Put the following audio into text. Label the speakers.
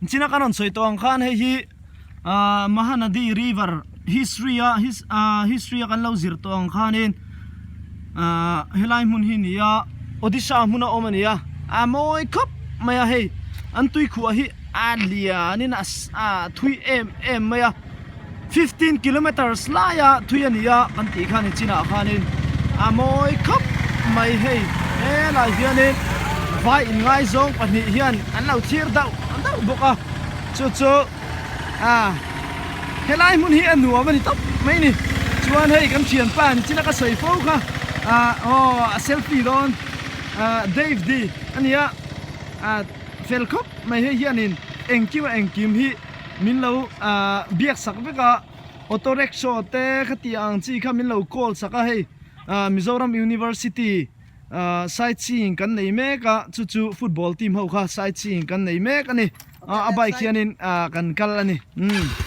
Speaker 1: China kan rawn sawi tawh ang khan hei hi ahh Mahanadi river history a ahh history a kan lo zir tawh ang khanin ahh helai hmun hi ni a Odisha hmun a awm a ni a a mawi khawp mai a hei an tuikhuah hi a lianin a a thui em em mai a. 15 kilometres laia thui a ni a kan tih khan i chinah khanin a mawi khawp mai hei helai hianin vai inngaizawng pahnih hian an lo thlir dauh dauh bawk a chu chu a helai hmun hi a nuam a ni tawp mai ni chuan hei kan thianpa ni china ka sawi fo kha ah aw a selfie dawn ah Dave di a ni a ah fel khawp mai hei hianin engkim a engkim hi. Min lo biak sak vek a, auto rickshaw te khati ang chi kha min lo call sak a hei Mizoram University sightseeing kan nei mek a chu chu football team ho kha sightseeing kan nei mek a ni a bike hianin kan kal a ni umm.